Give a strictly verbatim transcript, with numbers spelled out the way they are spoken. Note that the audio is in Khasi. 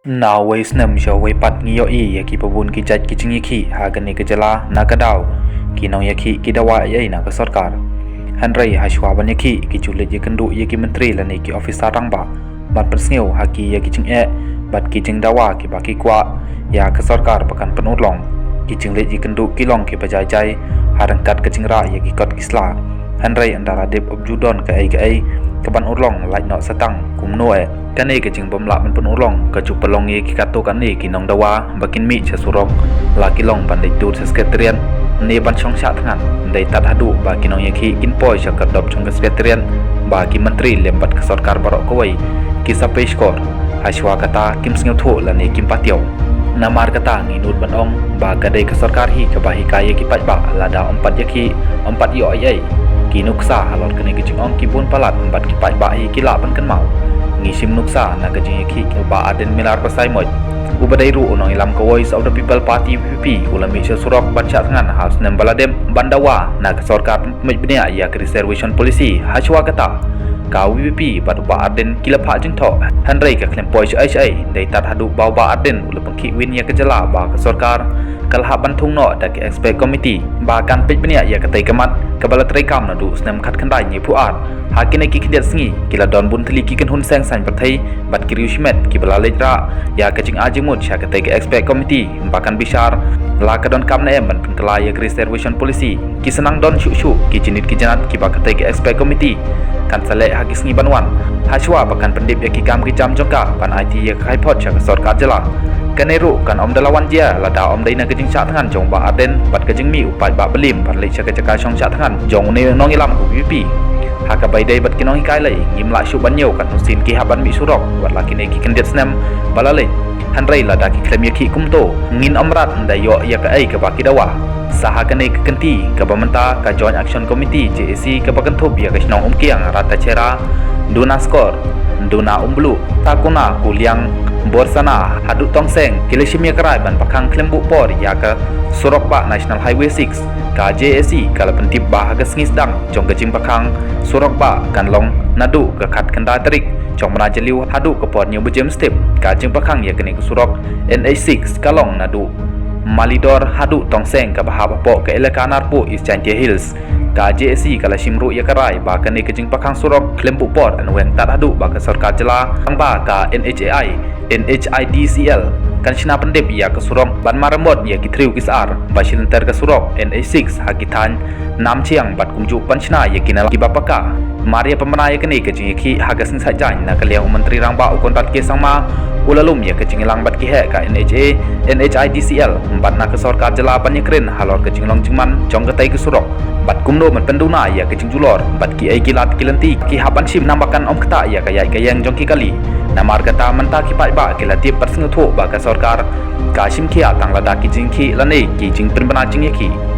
Na wei snem sha wei pat ngi ïohi ïa ki babun ki jait ki jingïakhih ha kane ka jylla na ka daw ki nongïakhih ki dawa ei ei na ka sorkar. Hynrei ha shuwa ban ïakhih ki ju leit ïakynduh ïa ki myntri lane ki officer rangbah ban pynsngew ha ki ïa ki jingeh bad ki jingdawa kiba ki kwah ïa ka sorkar ba kan pynurlong. Ki jingleit ïakynduh ki long kiba jai jai ha ryngkat ka jingrah ïa ki kot ki sla. Hynrei ynda la dep ym ju don kaei kaei kaban urlong lait noh satang kumno eh. Kane ka jingbymlah ban pynurlong ka ju pynlong ïa ki katto katne ki nongdawa ba kin mih sha surok la ki long ban leit dur sha Secretariat ne ban shong shah thngan. Dei tad haduh ba ki nongïakhih kin poi sha kordop jong ka Secretariat ba ki myntri lem bad ka sorkar baroh kawei ki sa pei shkor. Ha shuwa kata kim sngewthuh lane kim patiaw. Namar kata ngi nud ban ong ba ka dei ka sorkar hi kaba hikai ïa ki paidbah lada ym pat ïakhih ym pat ïoh ei ei. Ki nuksa halor kane ka jingong ki bun palat bad ki paidbah hi ki lah ban kynmaw. Ngi shim nuksa na ka jingïakhih u Bah Ardent Miller Basaiawmoit uba dei ruh u nongïalam ka Voice of the People Party, VPP, u la mih sha surok ban shah thngan ha u snem ba la dep ban dawa na ka sorkar ban pynbeit bniah ïa ka Reservation Policy. Ha shuwa kata ka VPP bad u Bah Ardent ki la phah jingthoh, hynrei ka khlem poi shaei shaei. Dei tad haduh ba u Bah Ardent u la pynkhih win ïa ka jylla ba ka sorkar ka la hap ban thung noh da ka Expert Committee ba kan peit bniah ïa katei ka mat kaba la treikam naduh u snem khatkhyndai hynñiewphew ar. Ha kine ki khyndiat sngi ki la don bun tylli ki kynhun seng saiñ pyrthei bad ki riew shimet kiba la leit rah ïa ka jingai jingmut sha katei ka Expert Committee ba kan bishar la ka donkam ne em ban pynkylla ïa ka Reservation Policy. Ki sa nang don shuh shuh ki jingit ki jingat kiba katei ka Expert Committee kan sa leh ha ki sngi ban wan, ha shuwa ba kan pyndep ïa ki kam ki jam jong ka ban aiti ïa ka kaiphod sha ka sorkar jylla. Kane ruh kan ym da la wan jia lada ym dei na ka jingshah thngan jong u Bah Ardent bad ka jingmih u paidbah Bah Lim ban leit sha ka jaka shong shah thngan jong une u nongïalam ka VPP. Ha kaba ïadei bad ki nonghikai lei, ngim lah shuh ban ñiew katno sien ki hap ban mih surok wat la kine ki khyndiat snem ba la leit. Hynrei lada ki khlem ïakhih kumto, ngin ym rat ynda ïoh ïa kaei kaba ki dawa. Sa ha kane ka kynti kaba mynta, ka Joint Action Committee, JAC, kaba kynthup ïa ka shnong Umkiang, Ratasera, Dunaskor, Duna Umbluh, Takuna, Kuliang, Borsana haduh Tongseng ki la shim ïa ka rai ban bakhang khlem buh por ïa ka surok bah National Highway six. Ka JAC ka la pyntip ba ha ka sngi sdang jong ka jingbakhang surok bah kan long naduh ka khatkhyndai tarik jong u bnai Jylliew haduh ka por hynñiew baje mynstep. Ka jingbakhang ïa kane ka surok NH six ka long naduh Malidor haduh Tongseng kaba hap hapoh ka elaka Narpuh, East Jaintia Hills. Ka JAC ka la shim ruh ïa ka rai ba kane ka jingbakhang surok khlem buh por, yn weng tad haduh ba ka sorkar jylla, tang ba ka NHAI, NHIDCL kan shna pyndep ïa ka surok ban maramot ïa ki thriew ki sar ba shi lynter ka surok NH six ha ki thaiñ Namchiang bad kumjuh ban shna ïa ki nalah kiba paka. Mar ïa pynbna ïa kane ka jingïakhih, ha ka sngi Saitjaiñ, na ka liang u Myntri Rangbah u Conrad K Sangma u la lum ïa ka jingïalang bad ki heh ka NHAI, NHIDCL bad na ka sorkar jylla ban ïakren halor ka jinglong jingman jong katei ka surok bad kumno ban pynduna ïa ka jingjulor bad kiei ki lad ki lynti ki hap ban shim, namar ba kan ym ktah ïa ka ïaid ka ïeng jong ki kali. Namar kata mynta ki paidbah ki la tip bad sngewthuh ba ka sorkar ka shim khia tang lada ki jingïakhih lane ki jingpynbna jingïakhih.